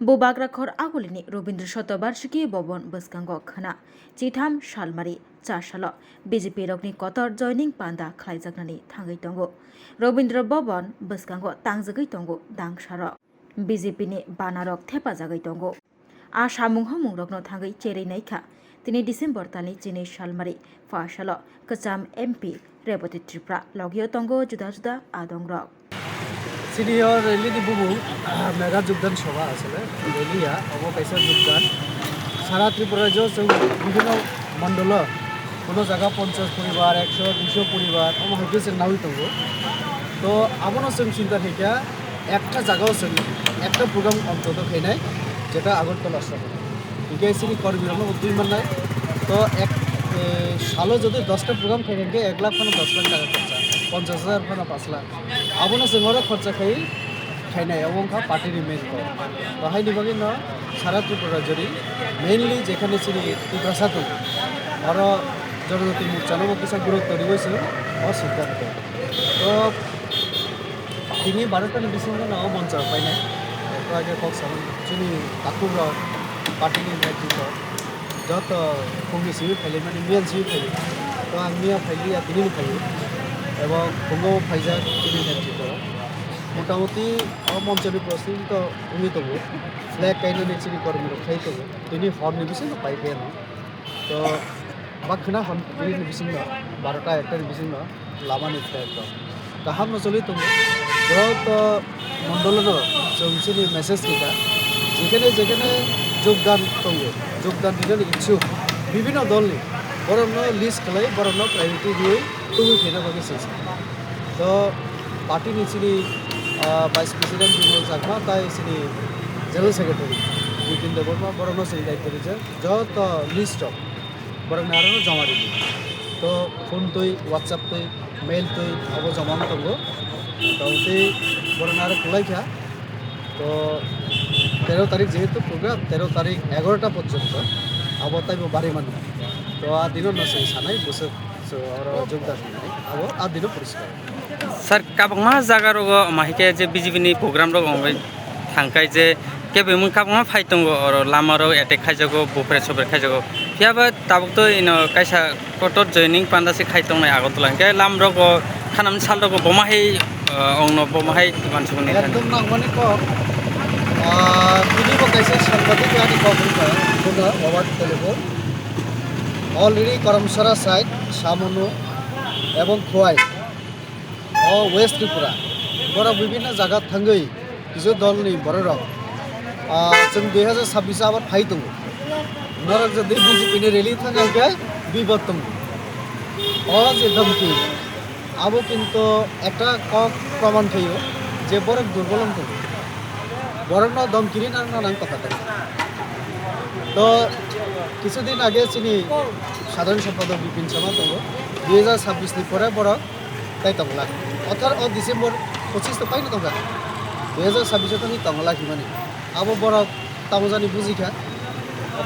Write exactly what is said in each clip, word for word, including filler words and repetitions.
Bubagra khor agulini Robindra Shatobarshiki Bhavan bwskango khwna chitham salmari cha salo B J P rokni kotor joining panda khlaijaknani thangwi tongo. Robindra Bhavan bwskango tangjagwi tongo dangsarok. B J P ni banarok thepajagwi tongo. A samung hamungrokno thangwi cherwi naikha tini December talni chini salmari pha salo kwcham M P Rebati Tripura logio tongo juda juda adongrok. Chini o rally ni bumung, ah, mega jogdan sabha asole, rally ya, obo kaisa jogdan. Sara Tripura rajyo chwng bibhinno mondolo, kono jaga ponchash poribar, ekso, duiso poribar, omo hai khe chwng nawi tongo. To abono chwng chinta khaikha, ekta jagao chwng ekta program ontoto khainai, jeta Agartala sohor. Hingke chini kormirokno bo twi mannai. To ek, e, salo jodi dosta program khaikha hingke ek lakh phano dos lakh taka khorcha, ponchash hajar phano pash lakh. Abono chwng oro khorcha khai khainai, abo wngkha party ni main goal. To haini bagwi no sara Tripura rajyoni mainly jekhane chini Tiprasa tongo, oro Janajati Morcha no bo kisa gurutto riwi chwng o siddhanto. To tini barota ni bisingo no o moncha painai. To age kok samani chini takhuk rok party ni netrito joto khungni simi phaili mani miyan simi phaili. To ang miya phaili ya tini ni phaili. Ebong khungo phaijak chini netrito. Motamoti o moncha ni prosti to wngwi tongo. Flag kainani chini kormi rok khai tongo. Tini hor ni bisingo pai khe no. To bakhwna hor ni bisingo barota ekta ni bisingo lama ni flag rok. Kaham no choli tongo. Joto mondolo no chwng chini message kisa. Jekhane jekhane jogdan tongo, jogdan rinani ichuk bibhinno dolni borokno list khlai, borokno priority riwi tubui khaina bagwi se. To party ni chini, ah, Vice President Bimal Chakma tai chini General Secretary Nitin Debbarma borokno chini daityo rijak. Joto list rok borokni aro joma ridi. To phone twi, WhatsApp twi, mail twi abo joma wng tongo. To tei borokni aro kwlai kha. To tero tarik jehetu program, tero tarik egarota porjonto abo taibo bari mano. To a dino no se sanai bwswk so oro jogdan hinai abo a dino poriskar. Sir, kabangma jaga rogo mahike je B J P ni program rogo wngwi thangkai je kebengmung kabangma phai tongo, oro lama rok attack khaijago, bupre sopre khaijago. Phiya ba tabuk to ino kaisa kotor joining panda se khai tongnai Agartala. Hingke lam rogo khanam sal rogo boma hai, uh, ongno boma hai mansukni thani. Ekdom nangmani kok. Ah, tini bo kaisa sangbadik ani kok wngkha, buno Robert Telebur. Already Karamsara side, Samunu ebong Khowai. O West Tripura, borok bibhinno jaga thangwi kisa dolni bororok, ah, chwng dui hajar sabbish o abar phai tongo. Norok jodi B J P ni rally thang khe bipod tongo. O je dhamki, abo kintu ekta kok proman khaio je borok durbol wng tongo. Borokno dhamki rina nang tongkha tongo. To, kisu din age chini sadharan sompadok Bipin Sharma tongo. Dui hajar sabbish ni pore borok tai tongla. Othar o December pochis to paino tongkha. Dui hajar sabbish o tongwi tongla himani. Abo borok tamo jani bujikha.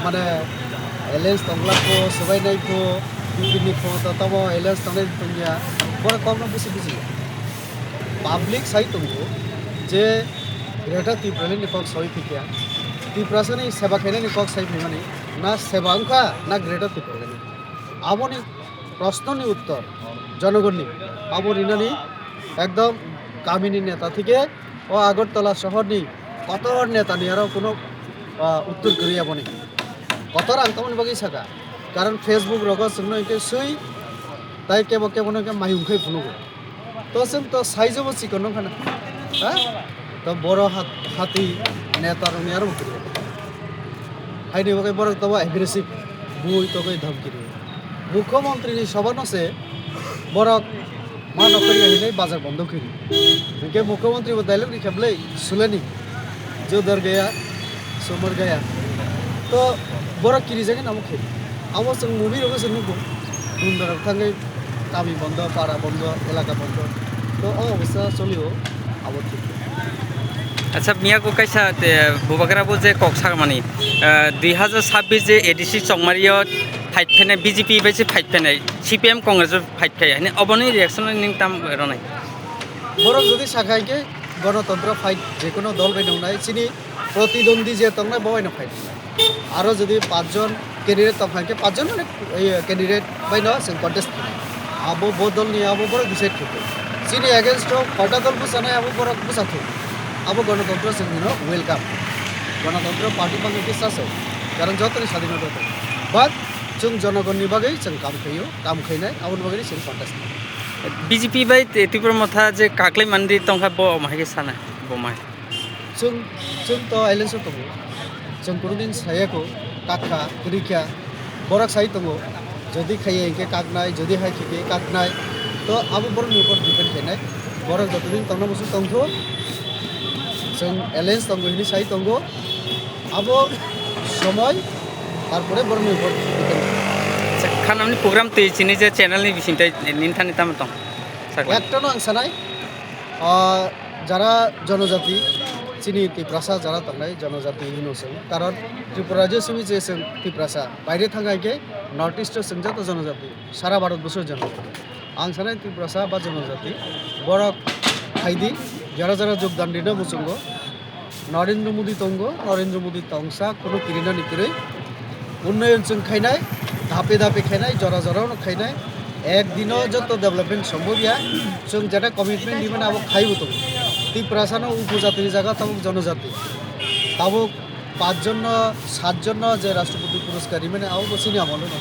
Mane alliance tongla ko, swbai nai ko, Bipin ni ko to tamo alliance tongnai tongya. Borok kokno busi bujiya. Public sai tongo je Greater Tipraland ni kok sawi phikya. Tiprasa ni seba khainani kok sai phimani na seba wngkha na Greater Tipraland ni. Aboni proshno ni uttor jonogonni abo rinani ekdom kamini neta thike o Agartala shohor ni kotor neta ni aro kuno, ah, uttor kwrwi aboni. Kotor ang tamoni bagwi saka. Karon Facebook rogo chwngno hwnkhe swi tai kebo kebo no hwnkhe mayung khai phunugo. To chwng to saijo bo chikon nung khana. Ha? To boro hat-, hati neta rokni aro bo kwrwi. Haini bagwi borok to bo aggressive bui to bai dhamki rwi. Mukhyamantri ni soba no se borok ma nokol ya hinai bazar bondo kwrwi. Hwnkhe mukhyamantri bo dialogue ni kheblai sulani. Jodhar Gaya, Somar Gaya. To borok kirijagwi namo khe. Abo chwng movie rogo se nugo. Gunda rok thangwi kami bondo, para bondo, elaka bondo. To o obostha cholio abo thik. Acha, miya ko kaisa, eh, bubagra bo je kok sagmani, eh, dui hajar sabbish je A D C Chongmari o fight khainai B J P bai se fight khainai, C P M Congress o fight khai. Hani oboni reaction ning tam ronai? Borok jodi sakha hwnkhe Ganatantro fight jekono dol bai nongnai, chini Protidwandi je tongnai bo bai no phai. Aro jodi pachjon candidate tong kha, hwnkhe pachjon mane, eh, candidate bai no chwng contest khainai. Abo bo dol ni abo borok decide khaio. Chini against o koita dol bwchanai abo borok bwcha thung. Abo Ganatantro chwng hino welcome. Ganatantro party bangwi khe chasao. Karon jotoni sadinota tong. But chwng jonogonni bagwi chwng kam khaio, kam khainai, aboni bagwi chwng contest khainai. B J P bai T-, Tipra Motha je kaklai mandi tongkha bo mahai khe sana, bo mai. Chwng, chwng to alliance o tongo. Chwng kunu din saya ko, kakha, kwrwi kha, borok sai tongo. Jodi khaiya hinkhe kaknai, jodi hai khikhe kaknai. To abo borokni upor depend khainai. Borok joto din tongna muchung tongtho. Chwng alliance tongo hinwi sai tongo. Abo somoi, tarpore borokni upor depend. Acha, khanamni program twi chini je channel ni bising tei nini thani tamo tong? Sakla. Ekta no ang sanai. Ah, jara jonojati, chini Tiprasa jara tongnai jonojati hino chwng. Karon Tripura rajyo simi je chwng Tiprasa, baire thangkha hinkhe North East o chwng joto jonojati, sara Bharat borso jonojati. Ang sanai Tiprasa ba jonojati, borok phaidi, jara jara jogdan rina muchungo. Narendra Modi tongo, Narendra Modi tongsa, kuno kirinani kwrwi. Unnayon chwng khainai, dape dape khainai, jora jora no khainai. Ek dino joto development sombhob ya. Chwng jeta commitment dimani abo khaibo tongo. Tiprasano upojatini jaga tabuk jonojati. Tabuk pachjon no, satjon no je Rashtrapati Puraskar rimani abo bo chini amolo no.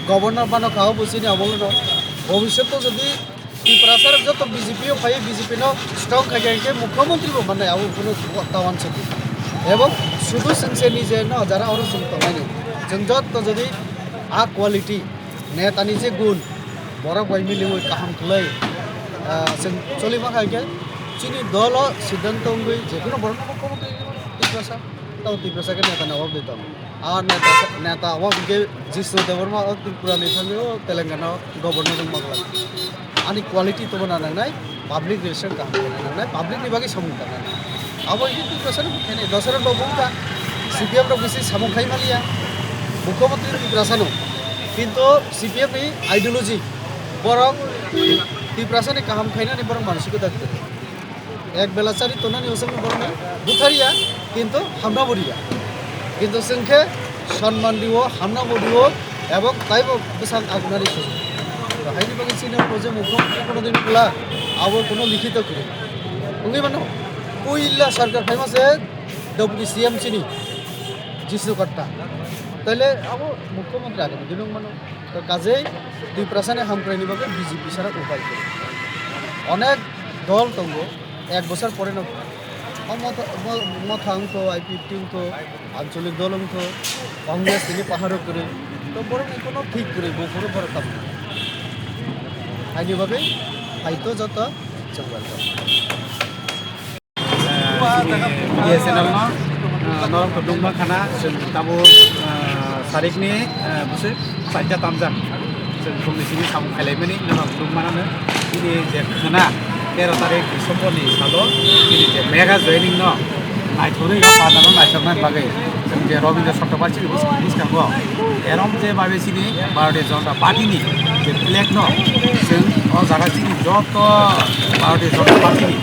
Governor bano kha abo bo chini amolo no. Bhobishyot to jodi Tiprasa rok joto B J P o phai, B J P no strong khai khai khe mukhyamantri bo mannai, abo kunu ta wansukya. Ebong sudu chwng se nije no jara oro chwng tongmani. Chwng joto jodi a quality, netani je gun, borok bai miliwi kaham khlai, ah, chwng choli ma khai khe chini dolo siddhanto wngwi je kunu borok no mukhyamantri Tiprasa, tamo Tiprasa khe neta no obdi tong. A neta, neta o hwnkhe Jishnu Debbarma o Tripura ni thangwi o Telangana o governor wng manglak. Ani quality tongna nangnai, public relation kaham tongna nangnai, public ni bagwi samung tangna nangnai. Abo hwnkhe Tiprasa ni bwkhainai, dosra rok bo wngkha, C P M rok bisi samung khai maliya, mukhyamantri Tiprasa no. Kintu C P M ni ideology, borok Tiprasa ni kaham khainani borok mansi kwtal kwrwi. Ek bela chari tonani osomni borokno butharya, kintu hamna bo riya. Kintu chwng khe sonman rio, hamna bo rio, ebong taibo bwsang agunani sujuk. To haini bagwi chini o je mukhyamantri kono din bwla, abo kono likhito kwrwi. Wngwi mano, puila sarkar phaima se Deputy C M chini Jishnu Katta. Taile abo mukhyamantri agini din wng mano. To kajei Tiprasani hamkraini bagwi B J P sara upai kwrwi. Onek dol tongo, ek bosor pore no o Motha, Mo-, Motha wngkho, I P F T wngkho, Anchalik dol wngkho, Congress tini paharo kwrwi. To borokni kono thik kwrwi, bo phuru borok tamo. Haini bagwi hai to joto chwng welcome. Chini media channel no, ah, norok to nukma khana, chwng tabuk, ah, sarikni, ah, bwswk chaita tamjak. Chwng bumni simi samung khailaimani norok nukmanano. Chini je khwna tero tarik December ni salo chini je mega joining no naithoknwi no padano naithokna bagwi. Chwng je Rabindra Chakraborty ni bwskango, erom je babe chini Bharatiya Janata Party ni je flag no, chwng o jaga chini joto Bharatiya Janata Party ni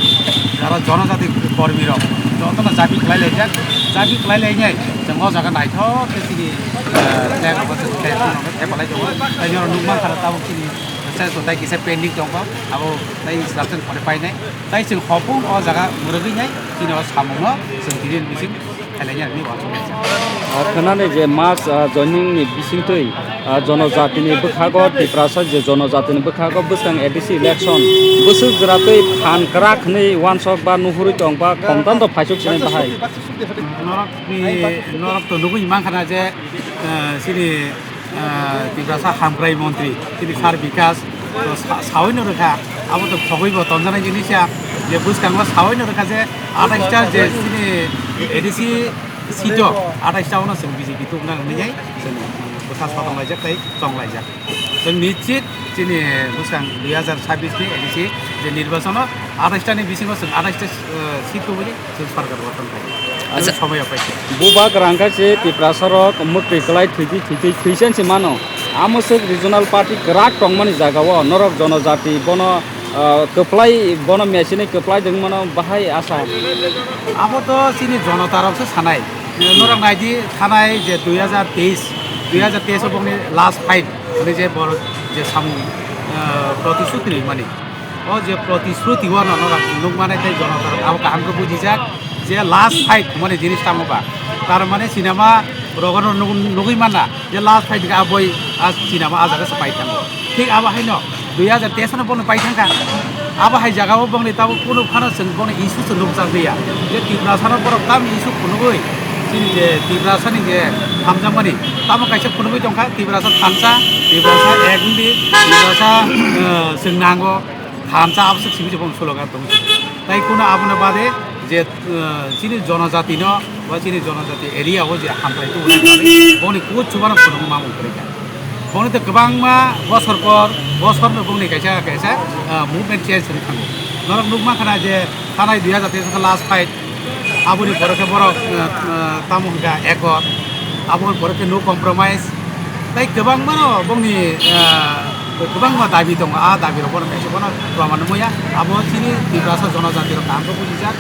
jara jonojati kormi rok joto no jabi khlai laijak, jabi khlai lainai chwng o jaga naithok khe chini, eh, flag rok chwng flag rok thepalai tongo. Tei noro nukmankha tabuk chini se jotai kisa pending tongkha, abo tei selection pore painai. Tai chwng hopung o jaga mwrwgwi nai chini o samungno chwng tini bising khailaiya hinwi uansukha. Ah, khwnani je mass, ah, joining ni bisingtwi, ah, jonojatini bwkhago Tiprasa je jonojatini bwkhago bwskang A D C election bwswk jwratwi phan kwrak hwnwi uansuk ba nuhurwi tong ba khomtan do phaisuk sinai bahai. Norok ni, norok to nugwi mankha na je, ah, chini ah, Tiprasa hamkrai montri, chini Sir Bikas, to sa-, saui no rwkha, abo to khogwi bo tonjaknai jinisa, je bwskango saui no rwkha je atais ta je chini A D C seat o atais ta ono chwng B J P tubuna nwngnai, chwng bwkha sotong laijak tei chong laijak. Chwng nischit chini bwskang dui hazar chabbish ni A D C je nirbachon o atais ta ni bisingo chwng atais ta, eh, seat tubuli. Acha. Bubak rang khe se Tiprasa rok mwktwi kwlai thwitwi thwitwi thwisan se mano. Amoswk regional party kwrak tongmani jagao norok jonojati bono Ah, kwplai bono mechine kwplai dwng mano bahai asa. Abo to chini jonotarokse sanai. Norok naidi thanai je dui hajar teis, dui hajar teis o bongni last fight, hwnwi je bor je samung, ah, protisruti rimani. O je protisruti o no norok nukmani tei jonotarok abo kaham khe bujijak je last fight hwnmani jinis tamo ba. Tar mane sinema rogo no nugwi manna. Je last fight khe aboi a sinema a jaga se pai thango. Thik abo haino dui hajar teis no bono pai thangkha. Abo hai jaga o bongni tabuk kunu phano chwng bongni issue se nukjak liya. Je Tiprasa no borok tam issue phunugwi chini je Tiprasa ni je hamjakmani tamo kaisa phunugwi tongkha Tiprasa thansa, Tiprasa ek wngdi, Tiprasa, eh, chwng nango thansa abo se simi se bong slogan tong. Tai kunu abono bade je, eh, chini jonojati no ba chini jonojati area o je hamkrai tubunai boni kuchubano phunukma mung kwrwi kha. Boni to kwbangma bosor por bosor no bongni kaisa kaisa, ah, movement change wng thango. Norok nukma khana je thanai dui hajar teis last fight, aboni pore khe borok, ah, ah, tamo hwnkha ekor, aboni pore khe no compromise. Tai kwbangma no bongni, ah, kwbangma dabi tongo, a dabi rok bono kaisa bono proman wngya. Abo chini Tiprasa jonojati rok kaham khe bujijak,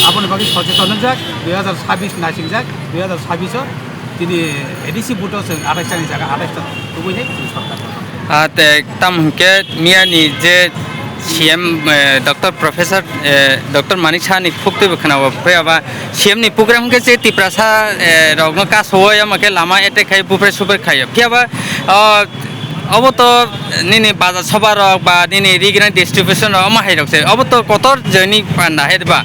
aboni bagwi socheton wngjak, dui hajar sabis naising jak, dui hajar sabis o. Tini A D C vote o chwng athais ta ni jaga athais ta tubui nai chwng sorkar. Ah, te tam hwnkhe miya ni je C M, eh, Doctor Professor, eh, Doctor Manik Saha ni phuktwi bo khwnao, phiya ba C M ni program hwnkhe je Tiprasa, eh, rok no kaso o, omo khe lama attack khai, bupre supre khai. Phiya ba, oh, Obo to nini bazar soba rok ba nini regional distribution rok omo hai rok se. Obo to kotor joni panda hai ba.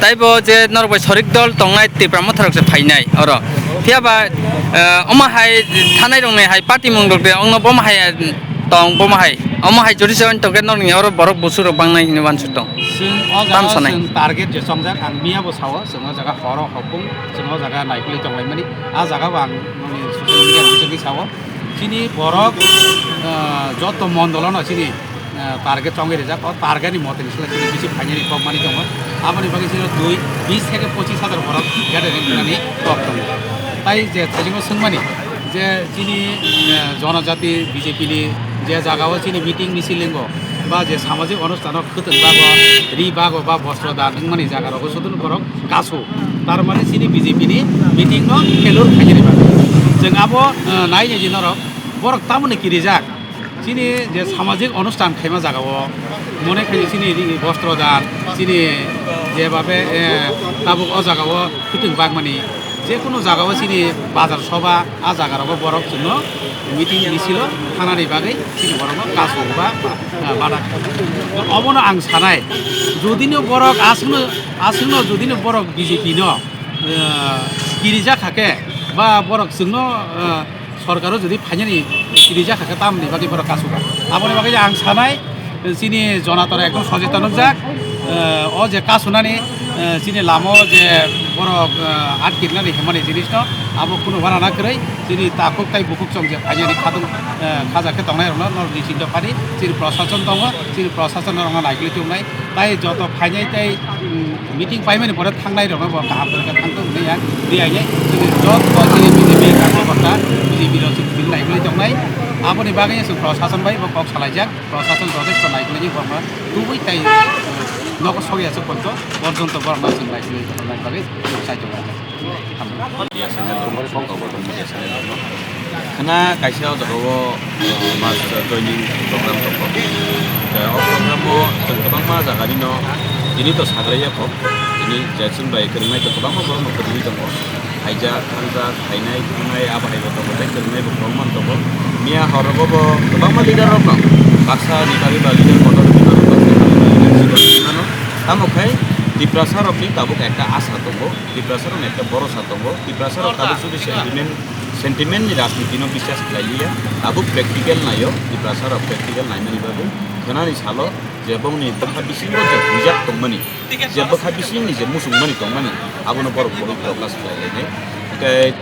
Tai bo je norok bai sorik dol tongnai Tipra Motha rok se phainai oro. Phiya ba, eh, omo hai thanai rok ni hai party mung rok de ongno bomo hai, eh, tong bomo hai. Omo hai jodi se tong khe norok ni oro borok busu rok bangnai hinwi wansuk tong. Chwng o Tam jaga sanai. Chwng target je chongjak ang miya bo sao, chwng o jaga horo hopung, chwng o jaga naikolwi tonglaimani. A jaga bo ang nini social media ni bisingtwi sao. Chini borok, ah, joto mondolono chini, ah, target chongwi rijak. O target ni mote ni sle chini bisi phainani kok mani tongo. Aboni bagwi chini dui, bis theke pochis hajar borok gathering wngnani kok tongo. Tai je thaisingo swngmani je chini, ah, jonojati B J P ni je jagao chini meeting misil lingo ba je samajik onustano khwtwng bago, ri bago ba bostro dan wngmani jaga rogo sudun borok kasu. Tar mane chini B J P ni meeting no failure khainani bagwi. Chwng abo, eh, nai nai di norok, borok tamoni kirijak. Chini je samajik onusthan khaima jaga o, mone khai chini ri-, bostro dan, chini je babe, eh, tabuk o jaga o khwtwng bakmani, je kunu jaga o chini bazar soba, a jaga rogo borok chwngno meeting misil o thanani bagwi chini borokno kasu ba, ba, eh, bada kha. Obono ang sanai, jodino borok aswkno, aswkno jodino borok B J P no, eh, kirijak kha khe ba borok chwngno, eh, sorkaro jodi phainani kirijak kha khe tamoni bagwi borok kasu kha. Aboni bagwi ang sanai, chini jonator ekdom socheton wngjak, eh, o je kasunani, eh, chini lama o je borok, eh, atkirnani himani jinisno abo kunu uanana kwrwi, chini takhuk tai bukhuk chong je phainani khatung, eh, khaja khe tongnai rokno norok ni chinta phani chini prosason tongo, chini prosason norokno naikolwi tongnai, tai joto phainai tai, mm, meeting paimani pore thangnai rokno bo kaham khe thangthok hwnwi ang riyainai chini joto chini B J P karyakarta B J P rok chini naikolwi tongnai, aboni bagwi chwng prosason bai bo kok salaijak. Prosason jotesto naikolwi borokno tubui tai, eh, nogo sokya se porjonto, porjonto borokno chwng naikolwi tongna bagwi chwng chaitongo. Media channel rok, media channel rok. Khna kaisa o jaga o, eh, master training program tongo. Eh, o program o chwng kwbangma jaga nino tini to sagraia kho. Tini je chwng bai kwrwngnai to kwbangma borok no kwrwngwi tongo. Haijak, thangjak, khainai, thungnai, abo hai bo tongo, tei kwrwngnai bo kwbangma tongo. Miya hor rogo bo kwbangma leader rok no baksa ni bagwi ba leader kotor ni bagwi baksa ni bagwi leader rok no. Tamo khai Tiprasa rok ni tabuk ekta asa tongo, Tiprasa rok ni ekta borosa tongo, Tiprasa rok tabuk sudi sentiment, sentiment ni rajniti no biswas khlai liya, tabuk practical naio, Tiprasa rok practical naimani bagwi khwnani salo je bongni bwkha bisingo je huijak tongmani. Je bwkha bisingni je muchungmani tongmani, abono borok borok broadcast khlai lainai. Tei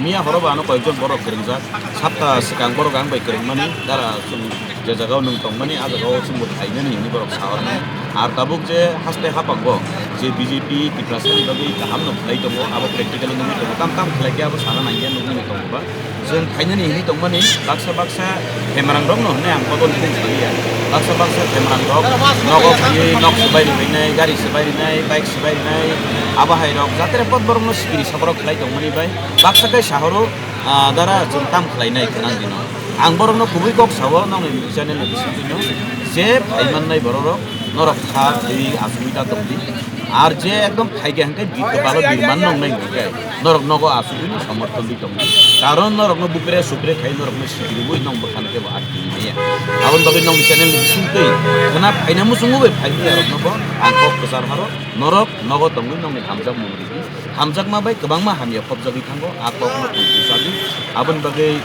miya horo bo ano koyekjon borok kwrwngjak. Sapta swkang borok ang bai kwrwngmani, dara chwng je jagao nwng tongmani, a jagao chwngbo phainani hinwi borok sa hor mani. Ar tabuk je haste hapango je B J P Tiprasani bagwi kaham no khlai tongo, abo practical nugwi tongo, tam tam khlai khe abo sana nangya nugwi tongo ba. Chwng khainani hinwi tongmani baksa baksa hemarang rokno hwnwi ang bodol hwnwi salia. Baksa baksa hemarang rok nogo phaiwi nok swbai rwbainai, gari swbai rwnai, bike swbai rwnai, abo hai rok jatre pot borokno sikiri saborok khlai tongmani bai baksa khe sahoro, ah, dara chwng tam khlainai khwnang dino. Ang borokno kubui kok sao, nokni channel ni bisingtwino je phai mannai bororok, norok kha twi achugwi ta tongdi. Ar je ekdom phaikhe hwnkhe bito balo birman nongnai hwnkhe norok nogo achugwino somorthon di tongo. Karon norokno bupre supre khai norokno sikiriwi nong bwkhano kebo atkwi maya. Aboni bagwi nokni channel ni bisingtwi khwna phaina muchungo bai phai maya rokno bo ang kok kwchar haro, norok nogo tongwi nokni hamjakmung ridi. Hamjakma bai kwbangma hamya khopjagwi thango, a kokno tong kwchagwi. Aboni bagwi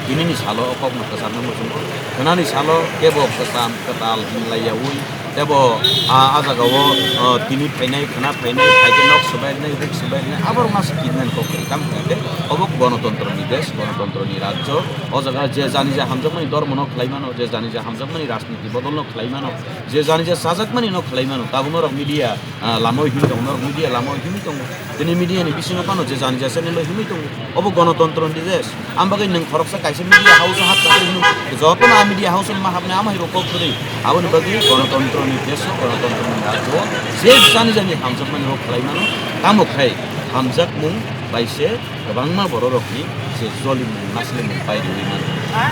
tinini salo o kokno kwcharno muchungo. Khwnani salo kebo kwcham kwtal hinlaiyaui, tebo a, a jagao, o, tini phainai, khwna phainai, phaikhe nok swbainai, rik swbainai, aborok masa kidnani kok kwrwi tamo hwnkhe obo gonotontroni desh, gonotontroni rajyo. O jaga je jani je hamjakmani dormono khlai mano, je jani je hamjakmani rajniti bodolno khlai mano, je jani je chajakmanino khlai mano, tabuk norok media ah, lamao himwi tongo, norok media lamao himwi tongo. Tini media ni bisingo phano je jani je channel o himwi tongo. Obo gonotontro ni desh. Am bagwi nwng khoroksa kaisa media house o hapkha khe nwng jotono a media house o ma hapnai, amo hai bo kok kwrwi. Aboni bagwi gonotontro ni desh o, gonotontro ni rajyo o je jani jani hamjakmani rok khlai mano, tamo khai hamjakmung bai se kwbangma bororokni je jolimung, naslimung pai rwui mano.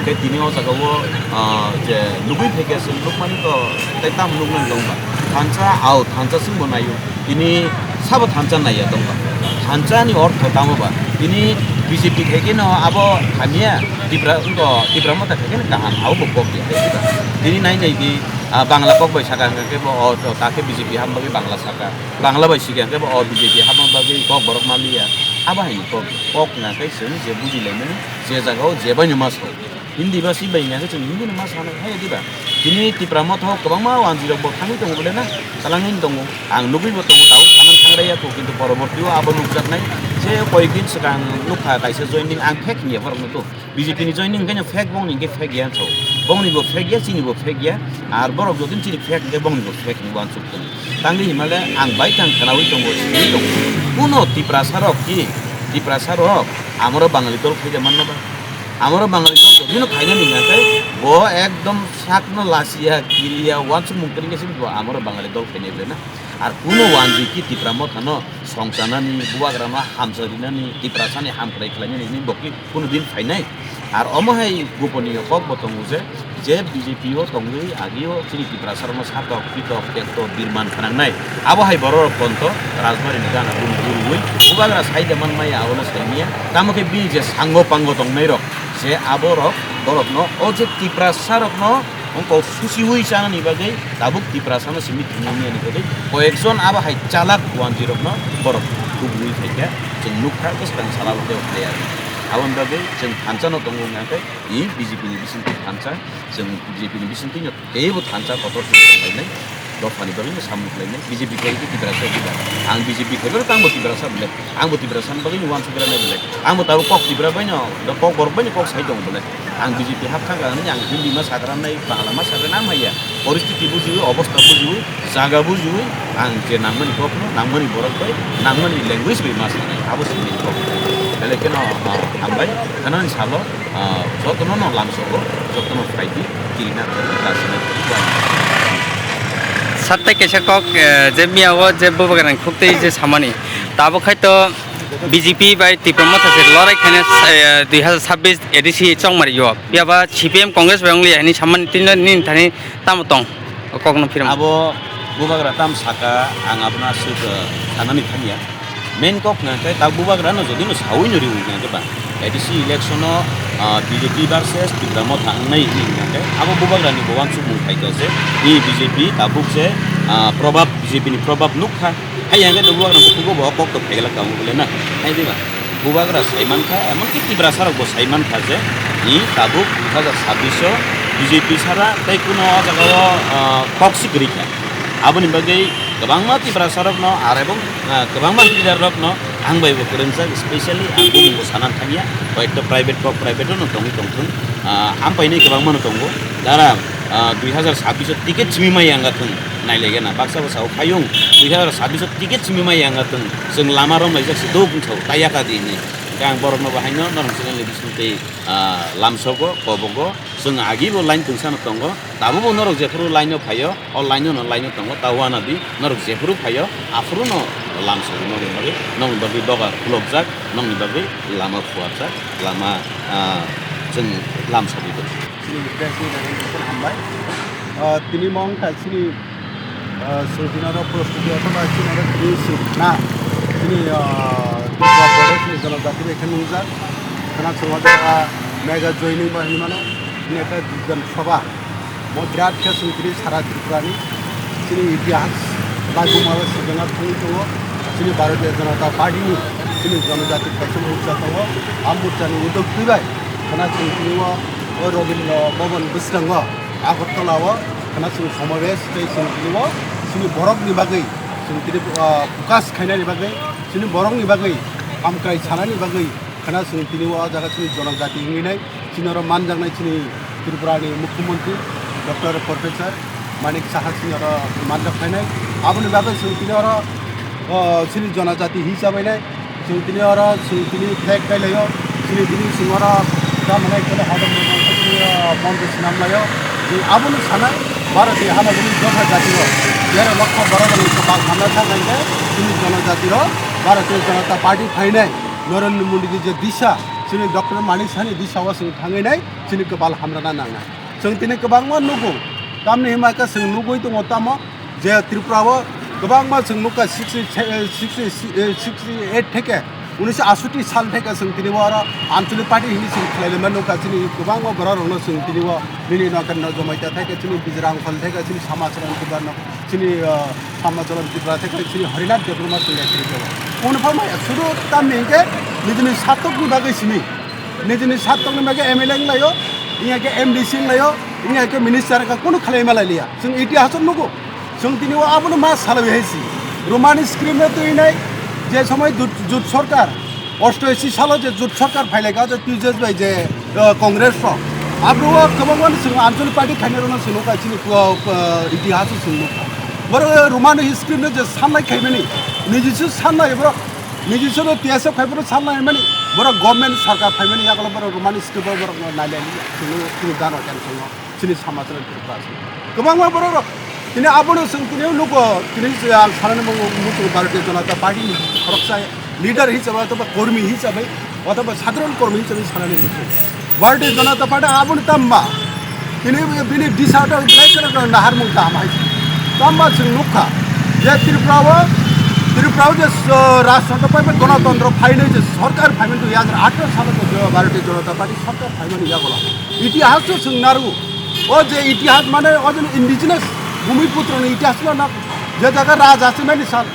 Khe tini o jagao, ah, je nugui phaikha, chwng nukmani to tei tamo nuknani tongba. Thansa, ao, thansa chwngbo naio. Tini sabo thansa naiya tongba. Thansani ortho tamo ba? Tini B J P khai kheno abo hamya, Tipra, wngkha Tipra Motha khai kheno kaham, abo bo kok ya. Tini nai nai di, ah, Bangla kok bai saka hwnkhe bo, o, to, ta khe B J P ham bagwi Bangla saka. Bangla bai sikha khe bo o B J P hapma bagwi kok borok manliya. Abo haino kok, kok hwnkha khe chwng je bujilaimani, je jagao je baino ma sao. Hindi ba si bai hwnkha khe chwng Hindi no ma sanai, hai diba? Tini Tipra Motha o kwbangma wanjwi rok bo thangwi tongo bole na, kwlangwi tongo. Ang nugwi bo tongo, tabuk sanan thangraiya kho, kintu poroborti o abo nukjaknai. Je koyek din swkang nukha kaisa joining, ang khe khniya borok no to. B J P ni joining hwnkhe no fake, bongni hwnkhe fake ya, so bongni bo fake ya, chini bo fake ya, ar borok jotoni chini fake hwnkhe bongni bo fake hinwi uansuk tongo. Tangwi hinmale ang bai kang khwnawi tongo, simi tongo. Kuno Tiprasa rok ki, Tiprasa rok amoro Bangali dol khaida manna ba? Amoro Bangali dol jotino khaina ni hwnkhe bo ekdom sakno lasiya, kiriya, uansukmung kwrwngya simi bo amoro Bangali dol khainai bwle na. Ar kuno wanjwi ki Tipra Motha no songchanani, bubagra no hamsa rinani, Tiprasa ni hamkrai khlainani hwnwi bo ki kuno din phainai. Ar omo hai goponiyo kok bo tongo je, je B J P o tongwi agio chini Tiprasa rokno satok, pitok, tekto, birman khanangnai. Abo hai borok rok konto rajbari ni gana guri guriwi bubagra saida manmaya abono saimaya. Tamo khe bini je sango pango tongnai rok, je abo rok borokno o je Tiprasa rokno wngkok susiwi chanani bagwi tabuk Tiprasano simi thwngmani bagwi koyekjon abo hai chalak wanjwi rokno borok tubuwi phaikha, chwng nukha bwskang sala o tei o khlai aro. Aboni bagwi chwng thansa no tongo wngkha khe i B J P ni bisingtwi thansa, chwng B J P ni bisingtwi no teibo thansa kotor chwng tonglainai, dophani bagwi no samung khlainai, B J P khai khe Tiprasa diba, ang B J P khai phano tangbo Tiprasa bwle. Ang bo Tiprasa ni bagwi ni uansuk gra nai bwle. Ang bo tabuk kok Tipra bai no, kok borok bai no kok sai tongo bwle. Ang B J P hapkha ga hinwi ang Hindi ma sagra nai, Bangla ma sagra nai, ang haiya. Poristiti bujiwi, obostha bujiwi, jaga bujiwi, ang je nangmani kok no, nangmani borok bai, nangmani language bai ma sanai. Abo se nini kok. Belai kheno, ah, hambai, khwnani salo, ah, jotono no lamsogo, jotono phaidi, kirina thangwi, lasina thangwi, uansuk. Satte kaisa kok, eh, je miya o je bubagrani khuktwi je samani. Tabuk khai to B J P bai Tipra Motha se lorai khaina, eh, dui hazar sabbish A D C chongmari yo. Phiya ba C P M Congress bai wngli ya hinwi samani tini nini thani tamo tong? O kok no phiram. Abo bubagra tam saka, ang abono aswk, eh, sanani thangya. Main kok hwnkha khe ta bubagra no jodi no sawi no riwi hwnkha khe ba A D C election o, ah, B J P versus Tipra Motha wngnai hinwi hwnkha khe abo bubagra ni bo uansukmung phaikha je, ni B J P tabuk je, ah, probab, B J P ni probab nukha. Hai hwnkhe bubagra bukhugo bo kok to phaigala kamo bole na. Hai diba? Bubagra saimankha, emonki Tiprasa rok bo saimankha je, ni tabuk dui hazar sabbish o B J P sara tei kuno o jaga o, ah, kok si kwrwi kha. Aboni bagwi kwbangma Tiprasa rok no ar ebong, ah, kwbangma leader rok no ang bai bo kwrwngjak, specially ang bumung bo sana thangya, koyekta private kok private o no tongwi tongthung, ah, ampai ni kwbangma no tongo. Dara, ah, dui hazar sabbish o ticket simi mai yang thung. Nailai gana baksa bo sao phayung, dui hazar sabbish o ticket simi mai yang atwng, chwng lama romlaijak se duk wng sao, taiya ka di hinwi. Hwnkhe ang borokno bo haino norok channel ni bising tei, ah, lamsogo, kobogo, chwng agi bo line twngsa no tongo, tabuk bo norok jephuru line o phaio, o line o no line o tongo, ta uana di, norok jephuru phaio, aphuru no lamsogo nokni bagwi, nokni bagwi doga khulokjak, nokni bagwi lama phuarjak, lama, ah, chwng lamsogwi tongo. Chini press meet ang khe hambai. Ah, tini mo wngkha chini, ah, chwng tini oro prostuti othoba chini oro tini swk na. Chini, ah, Tripura Pradesh ni Jonojati bai khe nungjak. Khana chwng o jaga mega joining bai hinwi mano. Chini ekta Jan Sabha. Mo birat khe chwng tini sara Tripura ni chini itihas bai buma bai swkang thangwi tongo. Chini Bharatiya Janata Party ni chini Jonojati kaisa morcha tongo. A morcha ni uddok twi bai khana chwng tini o O Rabindra Bhavan bwskango Agartala o khana chwng somabesh tei chwng tini o chini borok ni bagwi chwng tini, ah, focus khainani bagwi chini borok ni bagwi hamkrai sanani bagwi khana chwng tini o jaga chini jonojati wngwi nai chini oro manjaknai chini Tripura ni Mukhyamantri Doctor Professor Manik Saha chini oro manjak phainai. Aboni bagwi chwng tini oro, o, chini jonojati hisabai nai. Chwng tini oro, chwng tini flag kailaio, chini bini chwng oro tamani khe hodom chini, o, mondir swnam laio. Chwng abono sanai, Bharatiya hana bini dopha jatiro, tero lokho borok rokni kwbang hamna thang khe chini jonojatiro Bharatiya Janata Party phainai, Narendra Modi ni je disha, chini Doctor Manik Sahani disha o chwng thangwi nai, chini kwbal hamrana nangnai. Chwng tini kwbangma nugo, tamni hwnba khe chwng nugwi tongo tamo, je Tripura o kwbangma chwng nukha sixty, sixty, sixty eight theke unisho ashuti sal theke chwng tini o oro Anchalik party hini chwng khlai laima nukha chini kwbangma borok rokno chwng tini o bini nokar no jomai ta theke chini Bijrang Phal theke chini Samachara Tripura no chini, ah, Samachara Tripura theke chini Harinath Debbarma chwng ya chini jago. Uno pha maya sudu tamni hwnkhe nijini satokni bagwi simi, nijini satokni bagwi M L A wnglaio, wngya khe M D C wnglaio, wngya khe minister ka kunu khlai malai liya. Chwng itihas o nugo. Chwng tini o abono ma salai hai si. Romani script no twi nai je somoi jut, jut sarkar, osto esi salo je jut sarkar phailai ka je T J S bai je, uh, Congress rok. Abro o kwbangma no chwng Anchalik party khainai rokno chwng nukha chini, uh, uh, itihas o chwng nukha. Borok, uh, Romani script no je sanlai khaimani, nijiswk sanlai borok, nijiswk no T S F khai borok sanlai mani, borok government sarkar phaimani yagulo borok Romani script o borok no nailai chwng nukha chini dano tension o. Chini samajrok Tripura se. Kwbangma borok rok. Tini abono chwng tini nugo, tini ang sanani mung muchung Bharatiya Janata Party ni khoroksa leader hisabe othoba kormi hisabe othoba sadharon kormi hisabe sanani muchung. Bharatiya Janata Party abono tamba. Tini bini disha to black color nahar mung tama hai. Tamba chwng nukha. Je Tripura o, Tripura o je, uh, rajtantro pai pai gonotantro phainai je sarkar phaimani dui hajar atharo salo je Bharatiya Janata Party sarkar phaimani yagulo. Itihas o chwng naru. O je itihas mane o je indigenous bhumiputro ni itihas no na je jaga raja se mani sal.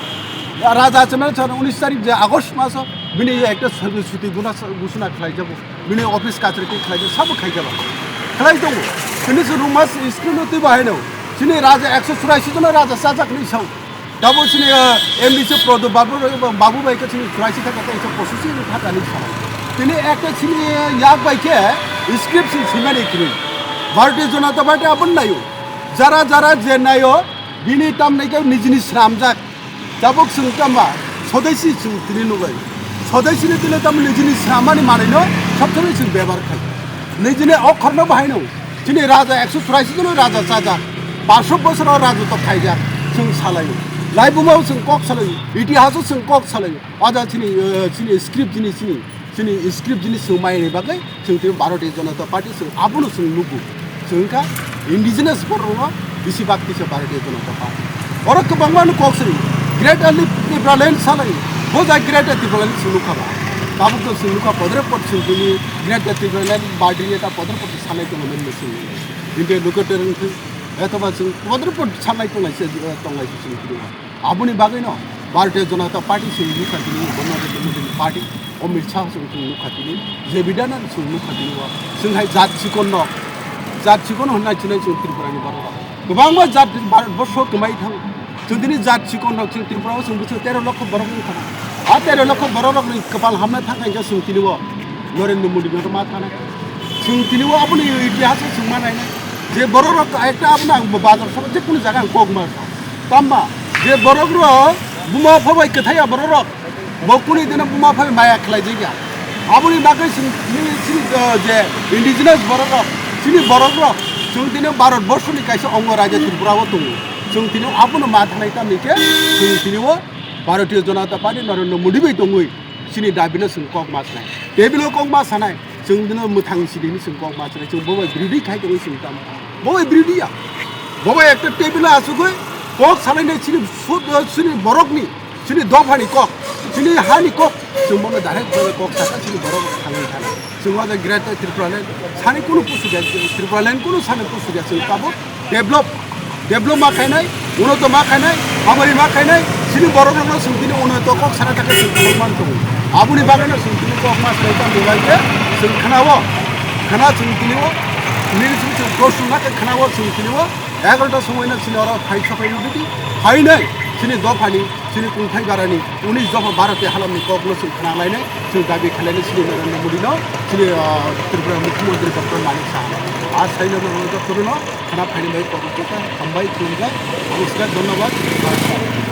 Raja se mani sal unis tarik je August maso bini ekta suti guna gusuna khlai jabo. Bini office kachari ti khlai jabo sabo khai jabo. Khlai tongo. Bini se room mas screen no twi bahai no. Chini raja ekso churashi jona raja sajak ni sao. Tabo chini, eh, M D C Prodip Babu, Babu bai khe chini churaisi thaka tei ekso pochisi thaka ni sala. Tini ekta chini yak bai khe script si simani kiri. Bharatiya Janata Party abon nayo. Jara jara je nayo, bini tam nai khe nijini sramjak. Tabuk chwng tama, sodesi chwng tini nubai. Sodesi ni tini tamo nijini sramani manai no, sabsomoi chwng bebar khai. Nijini okhor no bahai no. Chini raja ekso churaisi jono raja chajak, pansho bosoro rajotw khaijak, chwng salaio. Laibuma o chwng kok salaio, itihaso chwng kok salaio. Ada chini, eh, chini script jini chini, chini script jini chwng maini bagwi chwng tini Bharatiya Janata Party chwng abono chwng nugo. Chwng kha indigenous borok no bisi bak kisa Bharatiya Janata Party. Oro kwbangma no kok sari, Greater Tipraland salai, bo jai Greater Tipraland chwng nukha ba. Tabuk no chwng nukha podre pod chwng tini Greater Tipraland Party eta podre pod sanai tongo nini chwng. Bini locator wngkhe, etoba chwng podre pod sanai tonglai se, tonglai se chwng tini. Aboni bagwi no Bharatiya Janata Party chwng nukha tini, Narendra Modi ni party, Amit Shah chwng, chwng nukha tini, J B Nada chwng nukha tini o. Chwng hai jat chikon no, jat chikon hwnna chinai chwng Tripura ni borok. Kwbangma jat Bharat borsho kwmai thang. Chwng tini jat chikon rok chwng Tripura o chwng bwswk tero lokho borok wngkha. A tero lokho borok rok ni kwpal hamna thang kha chwng tini o Narendra Modi no ma thana. Chwng tini o aboni itihas o chwng ma nainai. Je borok rok ekta abono ang bazar sabo je kunu jaga ang kok ma. Tamba, je borok rok buma pha bai kwthai ya borok rok, bo kuni dino buma pha bai maya khlai jai ya. Aboni bagwi chwng chini, chini, uh, je indigenous borok rok, chini borok rok, chwng tini Bharat borsho ni kaisa ongo raja Tripura o tongo. Chwng tini abono ma thanai tamni khe, chwng tini o Bharatiya Janata Party Narendra Modi bai tongwi chini dabi no chwng kok ma sanai. Table o kok ma sanai. Chwng bino mwthang sidi hinwi chwng kok ma chwrai, chwng bo bai birodhi khai tongwi chwng tamo. Bo bai birodhi ya. Bo bai ekta table o achugwi kok salainai chini sut, chini borokni, chini dophani kok, chini hani kok, chwng bono direct bono kok saka chini borok thangwi thana. Chwng o Greater Tipraland sani kunu pusu ya, Tipraland kunu sani pusu ya chwng tabuk. Develop, develop ma khainai, unoto ma khainai, hamari ma khainai, chini borok rokno chwng tini unoto kok sana thangkhe chwng tongwi man tongo. Aboni bagwino chwng tini kok ma sanai tamo bai khe chwng khna-o, khna chwng tini o, nini chwng chwng kosong na khe khna-o chwng tini o, egarota somoino chini oro phai sopai rwdi, phainai chini dophani, chini kungthai barani, unis dopha Bharati halamni kokno chwng khna lainai, chwng dabi khlainai chini Narendra Modi no, chini, ah, Tripura Mukhyamantri Doctor Manik Saha. A saino no, no, no, no, Khana phaini bai kok kok hambai khulumjak. Namaskar, dhonnobad.